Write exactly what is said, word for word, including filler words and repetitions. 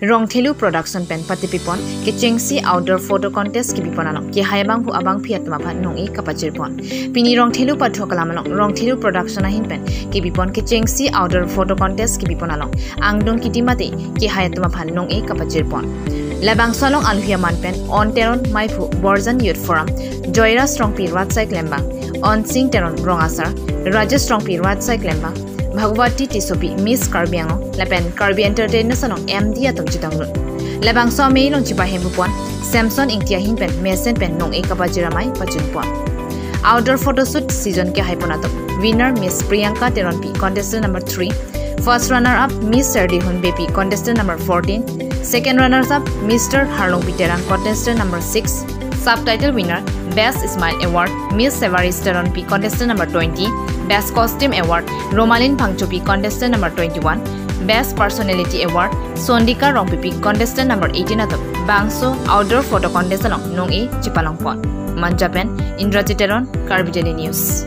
Rongthelu Production pen patipipon kechengsi outdoor photo contest kebipon along kehai abangphu abangphi atum aphan nong-e kapajirpon. Pini Rongthelu Pathu Kalam along Rongthelu Production ahin pen kebipon kechengsi outdoor photo contest kebipon along angdung kiti mate kehai atum aphan nong-e kapajirpon. Labangso along aluhi aman pen On Teron, Maiphu Borjan Youth Forum, Joyras Rongpi Ruatsai Klembang, On Sing Teron Rongasar, Rajesh Rongpi Ruatsai Klembang, Bhagwati Tissopi Miss Karbi Anglong lapen Karbi Entertainers along M D atum chetongdun. Labangso amei along chepahem pupon Samson Ingti ahin pen mesen pen nong-e kapajir amei pachunpon. Outdoor photoshoot season kehaipon atum winner Miss Priyanka Teronpi, contestant number three. First runner up Miss Serdihun Beypi, contestant number fourteen. Second runners up Mister Harlongpi Terang, contestant number six. Subtitle winner Best Smile Award Miss Sevaris Teronpi, contestant number twenty. Best Costume Award Romalin Phangchopi, contestant number twenty-one. Best Personality Award Sondika Rongpipi, contestant number eighteen atum bangso outdoor photo contest along nong-e chepalongpon. Manja pen Indrajit Teron, Karbi Daily News.